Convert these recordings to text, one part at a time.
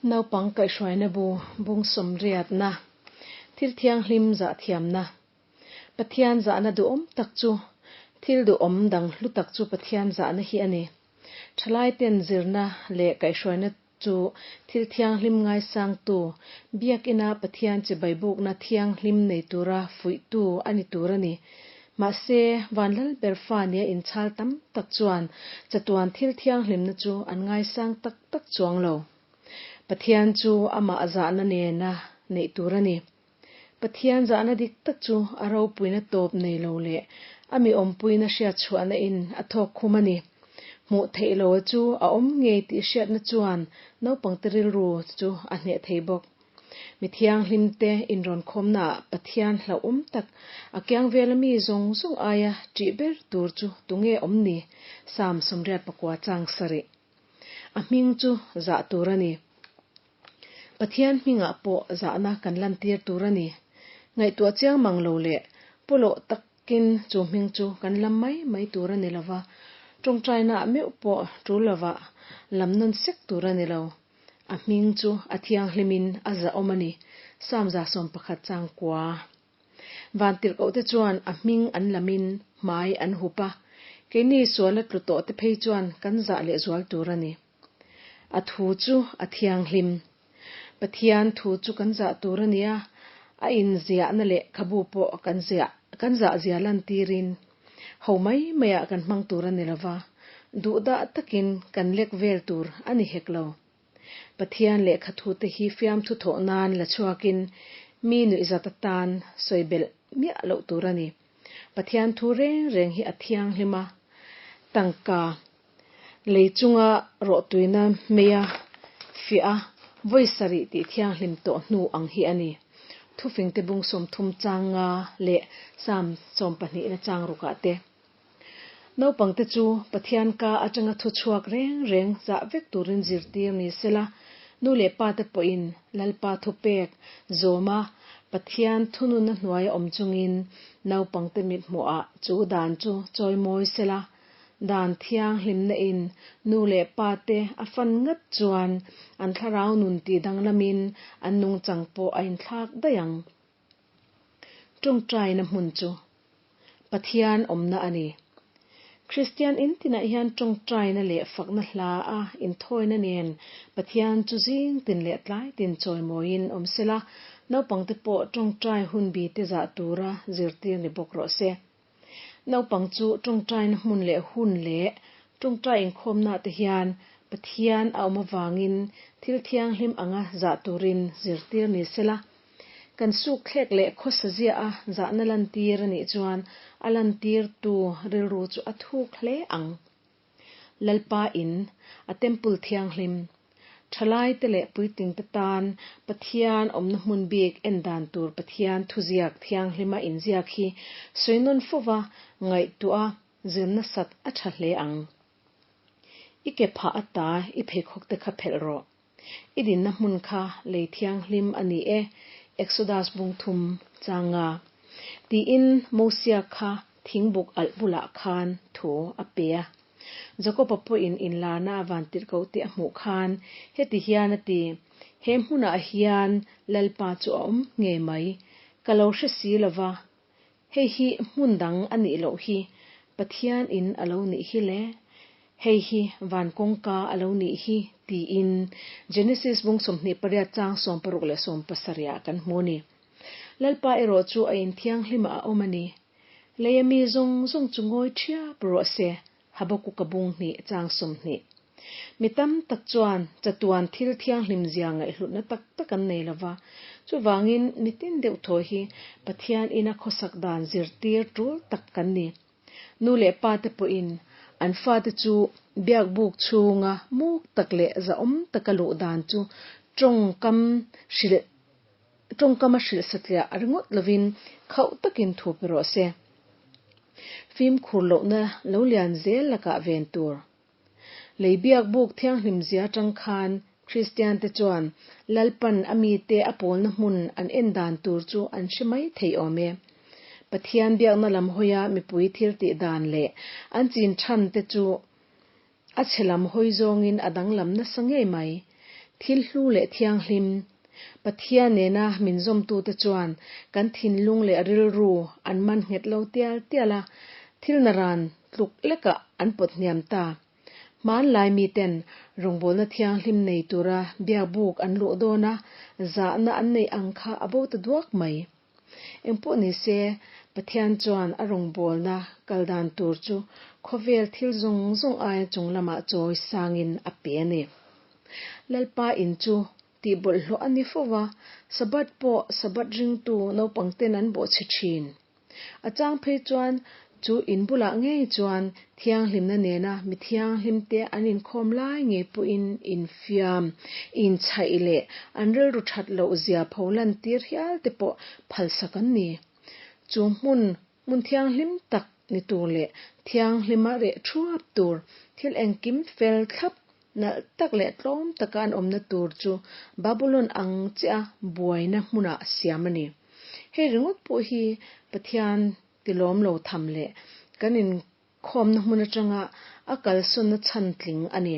Naupang kaihhruaina bu bung sawmriatna, thil thianghlim zah thiamna, Pathian zahna duhawm tak chu, thil duhawm dang hlu tak chu Pathian zahna hi a ni. Thalaiten zirna leh kaihhruaina chu thil thianghlim ngaisangtu, biakina Pathian chibai bukna thianghlim nei tura fuihtu a ni tur a ni. Mahse, Vanlalber fa nia inchhal tam tak chuan chatuan thil thianghlimna chu an ngaisang tak tak chuang lo. Pathian chu amah zahna nena neih tur a ni. Pathian zahna dik tak chu a ropuina tawp nei lo leh a mi awmpuina hriatchhuahna in a thawk khum a ni. Hmuh theih lo chu a awm ngei tih hriatna chuan naupangte rilru chu a hneh thei bawk. Mi thianghlimte inrawnkhawmnaah Pathian hlauhawm tak a kiang vela mi zawng zawng aia ṭih ber tur chu tunge awm ni? Psalm 89 chang sarih. A hming chu zah tur a ni. Pathian hmingah pawh zahna kan lantir tur a ni. Ngaihtuah chiang mang lo leh pawlawh takin chu hming chu kan lam mai mai tur a ni lo va, tawngtainaah meuh pawh tul lovah lam nawn sek tur a ni lo. A hming chu a thianghlimin a zahawm a ni, Psalm 111 chang kua. Vantirhkohte chuan a hming an lamin hmai an hup a, keini suala tlu tawhte phei chuan kan zah lehzual tur a ni. A thu chu a thianghlim. Pathian thu chu kan zah tur a nia, a inziahna lehkhabu pawh kan ziah kan zah zia lantirin ho mai maiah kan hmang tur a ni lova, duhdah takin kan lek vel tur a ni hek lo. Pathian lehkha thute hi fiamthu thawh nan la chhuakin mi nuihzat atan sawi belh miah loh tur a ni. Pathian thu reng reng hi a thianghlim a, tangka lei chunga rawhtuina hmeia fiah a, vawi sarih tih thianghlim tawh hnu ang hi a ni. Thufingte bung 30 chang nga leh Psalm 12 na chang rukah te. Naupangte chu Pathian ka atanga thu chhuak reng reng zah vek turin zirtir ni sela, nu leh pate pawhin Lalpa thupek zawma Pathian thununna hnuaia awm chungin naupangte mithmuhah chu dan chu chawimawi sela, dan thianghlimna in nu leh pate a fan ngat chuan an thlarau nun tih danglamin an nungchang pawh a inthlak daih ang. Tawngtaina hmun chu Pathian awmna a ni. Kristian in tinah hian tawngtaina leh fakna hla a inthawina nen Pathian chu zing tin leh tlai tin chawimawiin awm sela, naupangte pawh tawngtai hun bi te zah tura zirtir ni bawk rawh se. Naupang chu tawngtaina hmun leh hun leh tawngtai inkhawmna te hian Pathian a awm avangin thil thianghlim anga zah turin zirtir ni sela, Kan suk thlek leh khawsa ziah a zahna lantir a nih chuan a lantirtu rilru chu a thuk hle ang. Lalpa in, a temple thianghlim, thalaite leh puitlingte tan Pathian awmna hmun bik en dan tur Pathian thuziak thianghlima inziak hi sawi nawn fova ngaihtuah a zir nasat a tha hle ang. I ke phah ata i pheikhawk te kha phelh rawh. I dinna hmun kha lei thianghlim a ni e, Exodus bung thum changa. Tiin Mosia kha thingbuk alh bulah khan thu a pe a. Jakoba pawhin inlarna a vantirhkoh te a hmuh khan heti hian a ti, He hmunah hian Lalpa chu a awm ngei mai, ka lo hre si lova, Hei hi hmun dang a nih loh hi Pathian in a lo nih hi le, hei hi van kawngka a lo nih hi tiin Genesis bung 28 chang 60 leh 70 ah kan hmu a ni. Lalpa erawh chu a inthianghlimah a awm a ni. Leia mi zawng zawng chu ngawi ṭhiap rawh se, Habakuka bung hnih chang 20. Mi tam tak chuan chatuan thil thianghlim zia ngaihhlutna tak tak an nei lova, chuvangin mitin deuh thaw hi Pathian ina khawsak dan zirtir tul tak kan ni. Nu leh pa te pawhin an fate chu biakbuk chhunga muk tak leh zahawm taka luh dan chu tawngkam hrilh tawngkama hrilh satliah ringawt lovin khauh takin thu pe rawh se. Fimkhur lohna lo lian zel lakah ven tur. Lei biak buk thianghlim zia atang khan Kristian te chuan Lalpan a mite a pawlna hmun an en dan tur chu an hre mai thei awm e. Pathian biakna lam hawia mipui thil tih dan leh an chin than te chu a chhe lam hawi zawngin a danglam nasa ngei mai. Thil hlu leh thianghlim, Pathian nena min zawmtute chuan kan thinlung leh rilru an man nghet lo tial tial a, thil naran tluk lekah an pawt hniam ta. Hmanlai miten rawngbawlna thianghlim nei tura biakbuk an luh dawna zahna an neih ang kha a bo ta duak mai. Engpawh nise, Pathian chuan a rawngbawlna kal dan tur chu khawvel thil zawng zawng aia chung lamah chawi sangin a pe a ni. Lalpa in chu tih bawlhhlawh a ni fo va, Sabbath pawh Sabbath ringtu naupangten an bawhchhe thin. A chang phei chuan chu in bulah ngei chuan thianghlimna nena mi thianghlimte an inkhawm lai ngei pawhin infiam, inchhaih leh an rilru that loh zia pho lantir hial te pawh phalsak an ni. Chu hmun hmun thianghlim tak ni tur leh thianghlima reh thuap tur thil engkim fel thlap nalh tak leh tlawm taka an awmna tur chu Babulon ang chiah buaina hmunah siam a ni. Hei ringawt pawh hi Pathian tilawm lo tham leh kan inkhawmna hmun atanga a kalsawnna chhan tling a ni.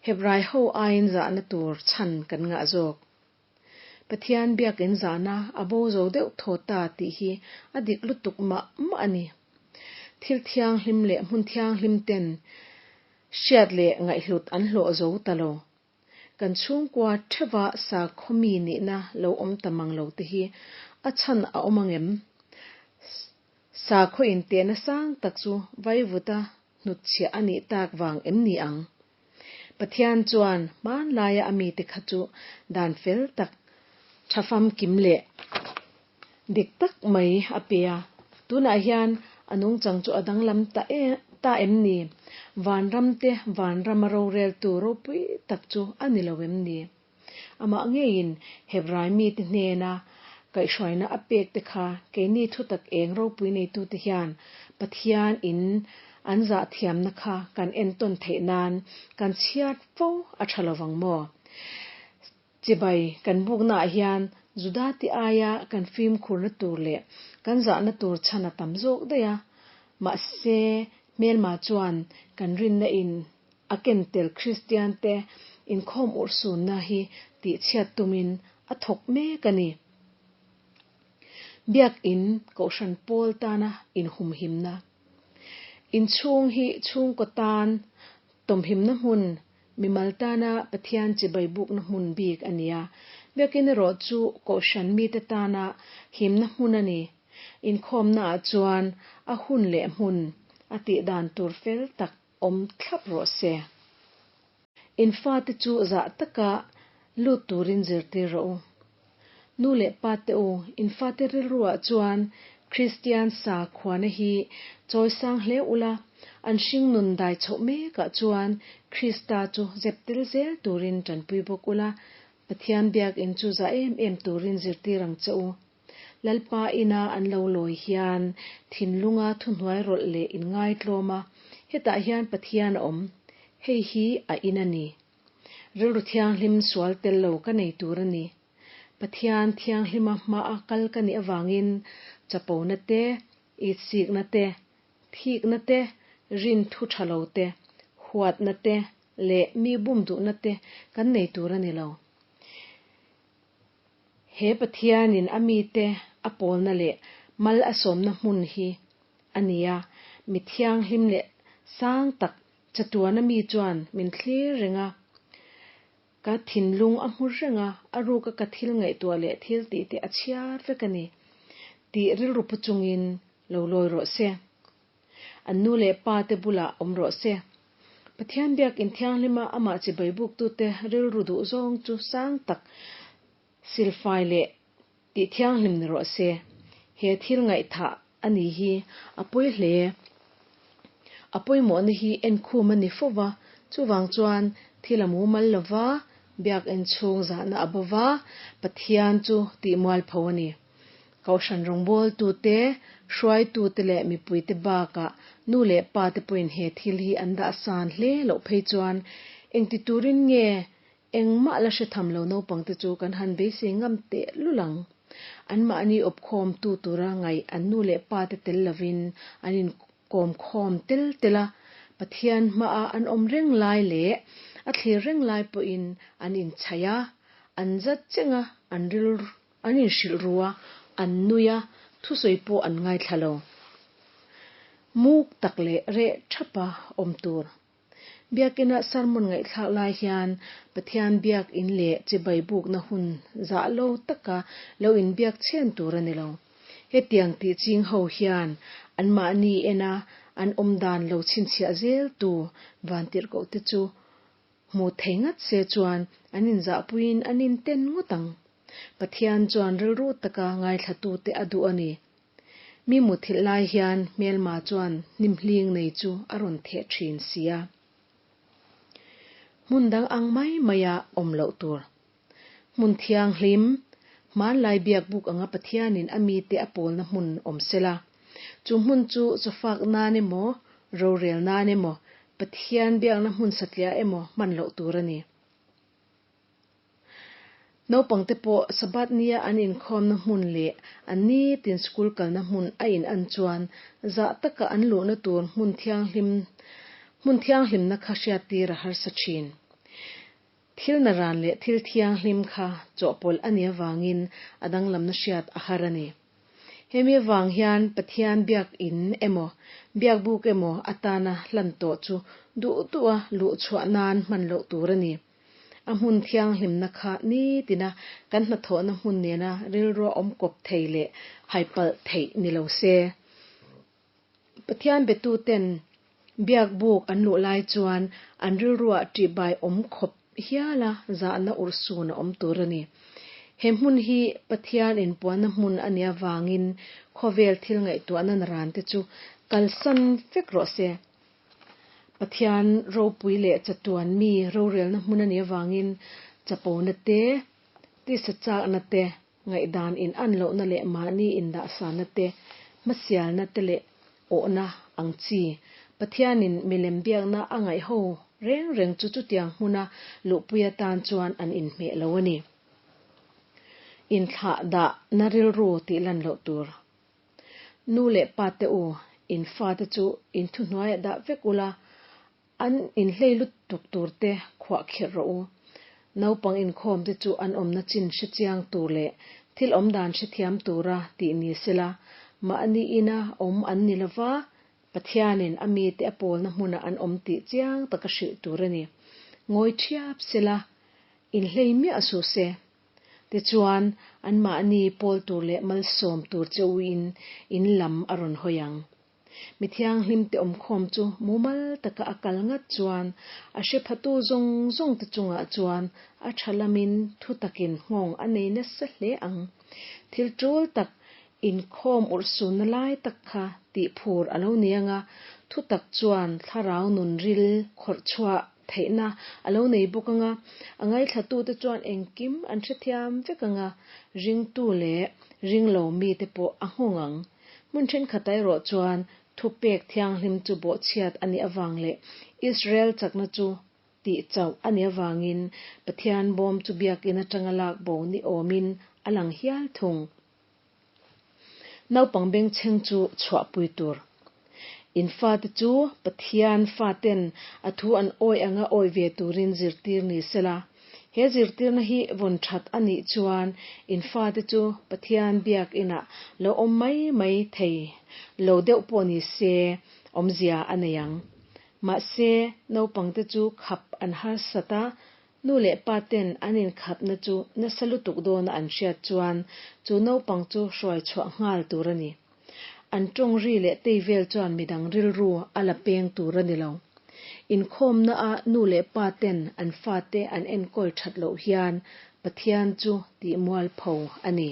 Hebrai ho aiin zahna tur chhan kan ngah zawk. Pathian biakin zahna a bo zo deuh thaw ta tih hi a dik lutuk mah mah a ni. Thil thianghlim leh hmun thianghlim ten hriat leh ngaihhlut an hlawh zo ta lo. Kan chhungkua theuha sakhaw mi nihna lo awm ta mang lo te hi a chhan a awm ang em? Sakhaw intehna sang tak chu vaivuta hnutchhiah a nih tak vang em ni ang? Pathian chuan hmanlaia a mite kha chu dan fel tak, tha famkim leh dik tak mai a pe a. Tunah hian a nungchang chu a danglam ta e ta em ni? Vanram te vanrama roreltu ropui tak chu a ni lo em ni? Amah ngeiin Hebrai mite hnena kaihhruaina a pek te kha keini thutak eng ropui neitute hian Pathian in an zah thiamna kha kan entawn theih nan kan chhiat fo a tha lovang maw? Chibai kan buknaah hian Juda te aia kan fimkhurna tur leh kan zahna tur chhan a tam zawk daih a, mahse hmelma chuan kan rinna in A ken tel Kristiante inkhawm urhsunna hi tihchhiat tumin a thawk mek a ni. Biakin Kohhran pawl tana inhumhimna. Inchhung hi chhungkaw tan tawmhimna hmun, mimal tana Pathian chibai bukna hmun bik a ni a. Biakin erawh chu Kohhran mite tana himna hmun a ni. Inkhawmnaah chuan a hun leh hmun a tihdan tur fel tak awm thlap rawh se. In fate chu zah taka lut turin zirtir rawh u. Nu leh pa te u, in fate rilruah chuan Kristian sakhuana hi chawisang hle ula, an hringnun dai chhoh mekah chuan Krista chu zep tel zel turin tanpui bawk ula, Pathian biakinn chu zah em em turin zirtir ang che u. Lalpa ina an lo lawi hian thinlunga thuhnuai rawlh leh inngaitlawm a, hetah hian Pathian a awm, hei hi a in a ni. Rilru thianghlim sual tel lo ka nei tur a ni. Pathian thianghlima hmaa kal ka nih avangin chapona te, itsikna te, thikna te, rin thu tha lo te, huatna te leh mi bum duhna te kan nei tur a ni lo. He Pathianin a mite a pawlna leh mal a sawmna hmun hi a ni a, mi thianghlim leh sang tak chatuana mi chuan min thlir reng a, ka thinlung a hmu reng a, a ruka ka thil ngaihtuah leh thil tih te a chhiar vek a ni tih rilru pu chungin lo lawi rawh se. An nu leh pa te bulah awm rawh se. Pathian biakinn thianghlima amah chibai buktute rilru duh zawng chu sang tak silfai leh tih thianghlim ni rawh se. He thil ngaihthah a ni hi a pawi hle. A pawimawhna hi enkhum a ni fo va, chuvang chuan thil a mumal lo va, biakinn chhung zahna a bo va, Pathian chu tihmualpho a ni. Kohhran rawngbawltute, hruaitute leh mipuite bakah nu leh pa te pawhin he thil hi an dah san hle loh phei chuan engti turin nge engmah la hre tham lo naupangte chu kan han beisei ngam teh lul ang. Anmahni awpkhawmtu tura ngaih an nu leh pa te tel lovin an inkawmkhawm tel tel a, Pathian hmaa an awm reng lai leh A thlir reng lai pawhin an inchhaih a, an zat cheng a, an rilru an inhrilh ru a, an nui a, thusawi pawh an ngaithla lo. Muk tak leh reh thapa awm tur. Biakina sermon ngaihthlak lai hian Pathian biak in leh chibai bukna hun zah lo taka lo inbiak chhen tur a ni lo. Hetiang tih ching ho hian anmahni ena an awmdan lo chhinchhiah zel tu vantirhkoh te chu hmu thei ngat se chuan an inzahpuiin an inten ngawt ang. Pathian chuan rilru taka ngaithlatute a duh a ni. Mi muthilh lai hian hmelma chuan hnimhling nei chu a rawn theh thin si a. Hmun dang ang mai maia awm loh tur. Hmun thianghlim, hmanlai biakbuk anga Pathianin a mite a pawlna hmun awm sela. Chu hmun chu chawfak nan emaw, rorel nan emaw, Pathian biakna hmun satliah emaw hman loh tur a ni. Naupangte pawh Sabbath nia an inkhawmna hmun leh an nitin school kalna hmun a in an chuan zah taka an luhna tur hmun thianghlim hmun thianghlimna kha hriattir a harsa thin. Thil naran leh thil thianghlim kha chawhpawlh a nih avangin a danglamna hriat a har a ni. Hemi avang hian Pathian biak in emaw, biak buk emaw atana hlan tawh chu duh duha luh chhuah nan hman loh tur a ni. A hmun thianghlimna kha nitina kan hnathawhna hmun nena rilrua awm kawp thei leh haipalh theih ni lo se. Pathian betuten biak buk an luh lai chuan an rilruah ṭihbai awm khawp hiala zahna urhsun a awm tur a ni. He hmun hi Pathian inpuanna hmun a nih avangin khawvel thil ngaihtuahna narante chu kalsan vek rawh se. Pathian ropui leh chatuan mi rorelna hmun a nih avangin chapona te, tisa chakna te, ngaihdan in an lohna leh mahni indahsanna te, hmasialna te leh awhna ang chi. Pathianin milem biakna a ngaih ho reng reng chu chutiang hmuna luhpui atan chuan an inhmeh lo a ni. Inthlah dahna rilru tih lan loh tur. Nu leh pa te u, in fate chu in thuhnuaiah dah vek ula, An inhlei lutuk tur te khuah khirh rawh u. Naupang inkhawm te chu an awmna chin hre chiang tur leh thil awmdan hrethiam tura tih ni sela, mahni ina awm an ni lova, Pathianin a mite a pawlna hmunah an awm tih chiang taka hrilh tur a ni. Ngawi thiap sela, inhlei miah suh se. Tichuan, anmahni pawl tur leh malsawm tur che uin in lam a rawn hawi ang. Mi thianghlimte awmkhawm chu mumal taka a kal ngat chuan a hre phatu zawng zawngte chungah chuan a tha lamin thu takin nghawng a nei nasa hle ang. Thil tul tak inkhawm urhsunna lai tak kha tih phur a lo ni anga thu tak chuan thlarau nun ril khawrh chhuah theihna a lo nei bawk anga a ngaithlatute chuan engkim an hrethiam vek anga ringtu leh ringlo mite pawh a nghawng ang. Hmun thenkhatah erawh chuan thupek thianghlim chu bawhchhiat a nih avang leh Israel chakna chu tih chauh a nih avangin Pathian bawm chu biakinn atanga lak bo ni awmin a lang hial thung. Naupang bengchheng chu chhuahpui tur. In fate chu Pathian faten a thu an awih anga awih ve turin zirtir ni sela. He zirtirna hi vawn that a nih chuan in fate chu Pathian biakinah lo awm mai mai thei lo deuh pawh ni se awmzia a nei ang. Mahse, naupangte chu khap an harsat a, nu leh pa ten an inkhapna chu nasa lutuk dawna an hriat chuan chu naupang chu hruai chhuah nghal tur a ni. An tawng ri leh tei vel chuan midang rilru a la peng tur a ni lo. Inkhawmna a nu leh pa ten an fate an enkawl that loh hian Pathian chu tih mualpho a ni.